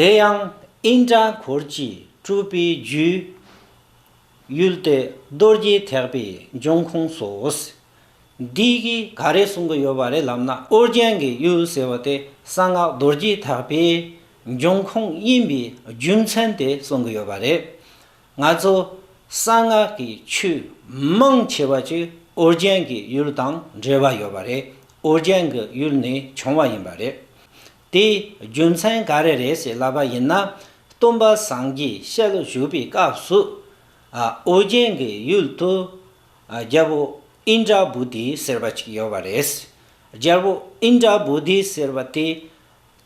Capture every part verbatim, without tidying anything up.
དེ་ཡང་ཨིནྡྲ་འཁོར་གྱིས་སྤྲུལ་པའི་རྒྱུ། ཡུལ་དེ་རྡོ་རྗེ་ཐེག་པའི་འབྱུང་ཁུངས་སོ། འདི་གིས་ག་རེ་གསུང་གི་ཡོད་པ་རེད་ལབ་ན། ཨོ་རྒྱན་གྱི་ཡུལ་ཟེར་བ་དེ་གསང་སྔགས་རྡོ་རྗེ་ཐེག་པའི་འབྱུང་ཁུངས་ཡིན་པའི་རྒྱུ་མཚན་དེ་གསུང་གི་ཡོད་པ་རེད། ང་ཚོ་གསང་སྔགས་ཀྱི་ཆོས་མང་ཆེ་བ་ཅིག་ཨོ་རྒྱན་གྱི་ཡུལ་དང་འབྲེལ་བ་ཡོད་པ་རེད། ཨོ་རྒྱན་གྱི་ཡུལ་ནས་བྱུང་བ་ཡིན་པ་རེད། དེའི་རྒྱུ་མཚན་ག་རེ་རེད་ཟེར་ལབ་པ་ཡིན་ན། སྟོན་པ་སངས་རྒྱས་ཞལ་བཞུགས་པའི་སྐབས་སུ། ཨོ་རྒྱན་གྱི་ཡུལ་དུ་རྒྱལ་པོ་ཨིནྡྲ་བྷུ་ཏི་ཟེར་བ་ཅིག་ཡོད་པ་རེད། རྒྱལ་པོ་ཨིནྡྲ་བྷུ་ཏི་ཟེར་བ་དེ་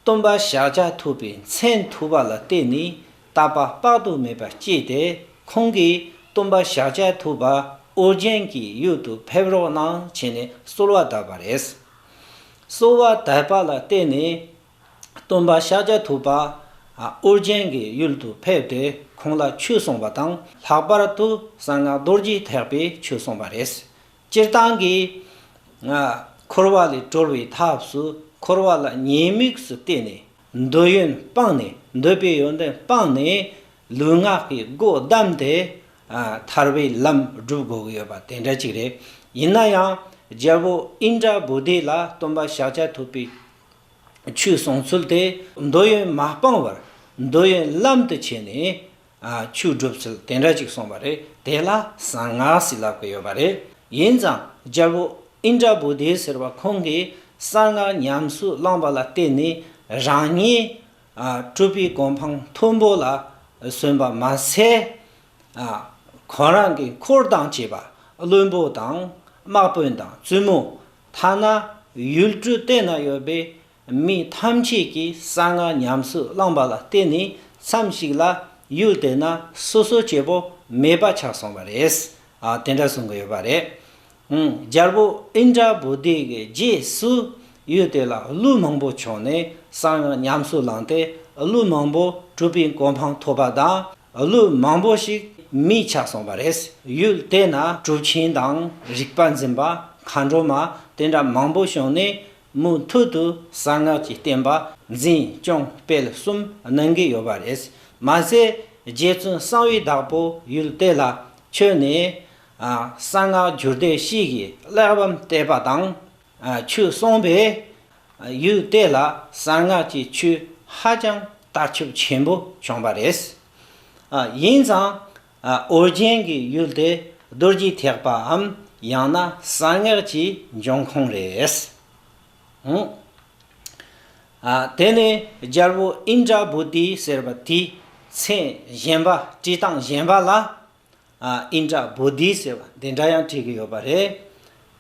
སྟོན་པ་ཤཱཀྱ་ཐུབ་པའི་མཚན་ཐོས་པ་ལ་བརྟེན་ནས་དད་པ་དཔག་ཏུ་མེད་པ་སྐྱེས་ཏེ། ཁོང་གིས་སྟོན་པ་ཤཱཀྱ་ཐུབ་པ་ཨོ་རྒྱན་གྱི་ཡུལ་དུ་ཕེབས་རོགས་གནང་བྱས་ནས་གསོལ་བ་བཏབ་པ་རེད། གསོལ་བ་བཏབ་པ་ལ་བརྟེན་ནས་སྟོན་པ་ཤཱཀྱ་ཐུབ་པ་ཨོ་རྒྱན་གྱི་ཡུལ་དུ་ཕེབས་ཏེ་ཁོང་ལ་ཆོས་གསུངས་པ་དང་། ལྷག་པར་དུ་གསང་སྔགས་རྡོ་རྗེ་ཐེག་པའི་ཆོས་གསུངས་པ་རེད། སྤྱིར་བཏང་གི་འཁོར་བ་ལས་གྲོལ་བའི་ཐབས་སུ་འཁོར་བ་ལ་ཉེས་དམིགས་སུ་བལྟས་ནས། འདོད་ཡོན་སྤངས་ནས། འདོད་པའི་ཡོན་ཏན་སྤངས་ནས་ལུས་ངག་གི་སྒོ་བསྡམས་ཏེ་ཐར་པའི་ལམ་སྒྲུབ་དགོས་ཀྱི་ཡོད་པ་དེ་འདྲ་ཅིག་རེད། ཡིན་ན་ཡང་རྒྱལ་པོ་ཨིནྡྲ་བྷུ་ཏི་ལ་སྟོན་པ་ཤཱཀྱ་ཐུབ་པའི་ཆོས་གསུང་ཚུལ་དེ། འདོད་ཡོན་མ་སྤངས་པར་འདོད་ཡོན་ལམ་དུ་བྱས་ནས་ཆོས་སྒྲུབ་ཚུལ་དེ་འདྲ་ཅིག་གསུངས་པ་རེད། དེ་ལ་གསང་སྔགས་ཟེར་ལབ་ཀྱི་ཡོད་པ་རེད། ཡིན་ཙང་རྒྱལ་པོ་ཨིནྡྲ་བྷུ་ཏི་ཟེར་བ་ཁོང་གིས་གསང་སྔགས་ཉམས་སུ་བླངས་པ་ལ་བརྟེན་ནས་རང་ཉིད་སྤྲུལ་པའི་གོ་འཕང་མཐོན་པོ་ལ་སོན་པ་མ་ཟད། ཁོ་རང་གི་འཁོར་དང་བཅས་པ་བློན་པོ་དང་དམག་དཔོན་དང་བཙུན་མོ། ཐ་ན་ཡུལ་གྲུ་དེ་ན་ཡོད་པའི་མི་ཐམས་ཅད་ཀྱིས་གསང་སྔགས་ཉམས་སུ་བླངས་པ་ལ་བརྟེན་ནས་མཚམས་ཤིག་ལ་ཡུལ་དེ་ན་སོ་སོ་སྐྱེ་བོ་མེད་པ་ཆགས་སོང་བ་རེད། ཨ། དེ་འདྲ་གསུང་གི་ཡོད་པ་རེད། ཨང་། རྒྱལ་པོ་ཨིནྡྲ་བྷུ་ཏི་གི་རྗེས་སུ་ཡུལ་དེ་ལ་ཀླུ་མང་པོ་བྱུང་ནས་གསང་སྔགས་ཉམས་སུ་བླངས་ཏེ། ཀླུ་མང་པོ་སྤྲུལ་པའི་གོ་འཕང་ཐོབ་པ་དང་། ཀླུ་མང་པོ་ཞིག་མི་ཆགས་སོང་བ་རེད། ཡུལ་དེ་ན་གྲུབ་ཆེན་དང་རིག་པ་འཛིན་པ། མཁའ་འགྲོ་མ། དེ་འདྲ་མང་པོ་བྱུང་ནས་མུ་མཐུད་དུ་གསང་སྔགས་ཀྱི་བསྟན་པ་འཛིན་སྐྱོང་སྤེལ་གསུམ་གནང་གི་ཡོད་པ་རེད། མ་ཟད་རྗེ་བཙུན་གསང་བའི་བདག་པོ་ཡུལ་དེ་ལ་བྱོན་ནས། ཨ། གསང་སྔགས་རྒྱུད་སྡེ་བཞི་གི་གླེགས་བམ་བཏེགས་པ་དང་། ཨ། ཆོས་གསུངས་པས། ཡུལ་དེ་ལ་གསང་སྔགས་ཀྱི་ཆོས་ཧ་ཅང་དར་ཁྱབ་ཆེན་པོ་བྱུང་བ་རེད། ཨ། ཡིན་ཙང་། ཨ། ཨོ་རྒྱན་གྱི་ཡུལ་དེ་རྡོ་རྗེ་ཐེག་པའམ་ཡང་ན་གསང་སྔགས་ཀྱི་འབྱུང་ཁུངས་རེད། ཨང་། ཨ། དེ་ནས་རྒྱལ་པོ་ཨིནྡྲ་བྷུ་ཏི་ཟེར་བ་དེའི་མཚན་གཞན་པ། བྲིས་སྟངས་གཞན་པ་ལ། ཨ། ཨིནྡྲ་བྷུ་ཏི་ཟེར་བ་འདི་འདྲ་ཡང་བྲིས་ཀྱི་ཡོད་པ་རེད།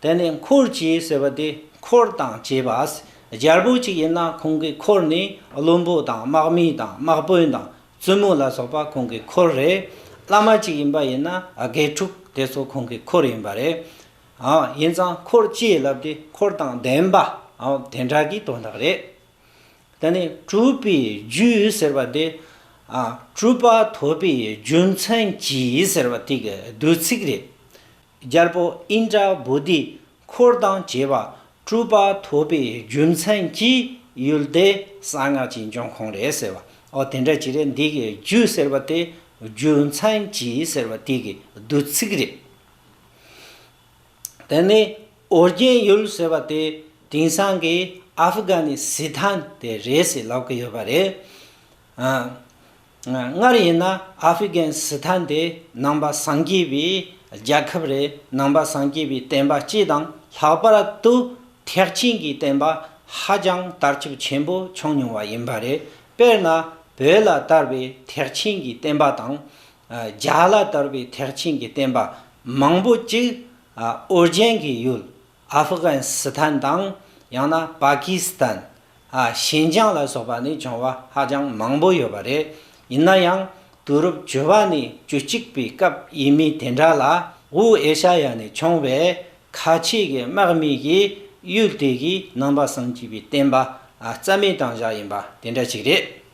དེ་ནས་འཁོར་གྱིས་ཟེར་བ་དེ་འཁོར་དང་བཅས་པ། རྒྱལ་པོ་གཅིག་ཡིན་ན་ཁོང་གི་འཁོར་ནི་བློན་པོ་དང་དམག་མི་དང་དམག་དཔོན་དང་བཙུན་མོ་ལ་སོགས་པ་ཁོང་གི་འཁོར་རེད། བླ་མ་གཅིག་ཡིན་པ་ཡིན་ན་དགེ་ཕྲུག་དེ་ཚོ་ཁོང་གི་འཁོར་ཡིན་པ་རེད། ཨ། ཡིན་ཙང་འཁོར་གྱིས་ལབ་དེ་འཁོར་དང་ལྡན་པ། ཨ། དེ་འདྲ་གི་དོན་དག་རེད། དེ་ནས་གྲུབ་པའི་རྒྱུ་ཟེར་བ་དེ། ཨ། གྲུབ་པ་ཐོབ་པའི་རྒྱུ་མཚན་གྱིས་ཟེར་བ་དེ་གི་བསྡུས་ཚིག་རེད། རྒྱལ་པོ་ཨིནྡྲ་བྷུ་ཏི་འཁོར་དང་བཅས་པ་གྲུབ་པ་ཐོབ་པའི་རྒྱུ་མཚན་གྱིས་ཡུལ་དེ་གསང་སྔགས་ཀྱི་འབྱུང་ཁུངས་རེད་ཟེར་བ། ཨོ། དེ་འདྲ་ཅིག་རེད། འདི་གི་རྒྱུ་ཟེར་བ་དེ་རྒྱུ་མཚན་གྱིས་ཟེར་བ་དེ་གི་བསྡུས་ཚིག་རེད། དེ་ནས་ཨོ་རྒྱན་ཡུལ་ཟེར་བ་དེ་དེང་སང་གི་ཨ་ཧྥི་ག་ནི་སི་ཐན་དེ་རེད་ཟེར་ལབ་ཀྱི་ཡོད་པ་རེད། ཨ། སྔར་ཡིན་ན་ཨ་ཧྥི་གན་སི་ཐན་དེ་ནང་པ་སངས་རྒྱས་པའི་རྒྱལ་ཁབ་རེད། ནང་པ་སངས་རྒྱས་པའི་བསྟན་པ་སྤྱི་དང་། ལྷག་པར་དུ་ཐེག་ཆེན་གྱི་བསྟན་པ་ཧ་ཅང་དར་ཁྱབ་ཆེན་པོ་བྱུང་མྱོང་བ་ཡིན་པ་རེད། དཔེར་ན་བོད་ལ་དར་བའི་ཐེག་ཆེན་གྱི་བསྟན་པ་དང་། ཨ། རྒྱ་ལ་དར་བའི་ཐེག་ཆེན་གྱི་བསྟན་པ་མང་པོ་ཅིག་ཨ། ཨོ་རྒྱན་གྱི་ཡུལ་ཨ་ཧྥི་གན་སི་ཐན་དང་། ཡང་ན་པ་ཀི་སི་ཐན། ཨ། ཤིན་ཅང་ལ་སོགས་པ་ནས་བྱུང་བ་ཧ་ཅང་མང་པོ་ཡོད་པ་རེད། ཡིན་ན་ཡང་དུས་རབས་བཅུ་པ་ནས་བཅུ་གཅིག་པའི་སྐབས་ཡིན་མིན་དེ་འདྲ་ལ་དབུས་ཨེ་ཤ་ཡ་ནས་བྱུང་བའི་ཁ་ཆེ་གི་དམག་མི་གིས་ཡུལ་དེ་གི་ནང་པ་སངས་རྒྱས་པའི་བསྟན་པ། ཨ། རྩ་མེད་བཏང་བཞག་ཡིན་པ་དེ་འདྲ་ཅིག་རེད།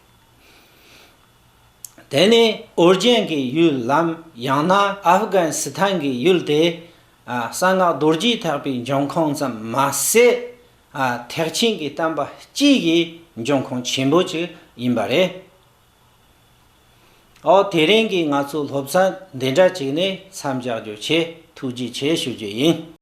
དེ་ནས་ཨོ་རྒྱན་གྱི་ཡུལ་ལམ་ཡང་ན་ཨ་ཧྥི་གན་སི་ཐན་གྱི་ཡུལ་དེ། ཨ། གསང་སྔགས་རྡོ་རྗེ་ཐེག་པའི་འབྱུང་ཁུངས་ཙམ་མ་ཟད། ཨ། ཐེག་ཆེན་གྱི་བསྟན་པ་སྤྱི་ཡི་འབྱུང་ཁུངས་ཆེན་པོ་ཅིག་ཡིན་པ་རེད། ཨོ་དེ་རིང་གི་ང་ཚོ་སློབ་ཚན་འདི་འདྲ་ཅིག་ནས་མཚམས་འཇོག་རྒྱུ་བྱས། ཐུགས་རྗེ་ཆེ་ཞུ་རྒྱུ་ཡིན།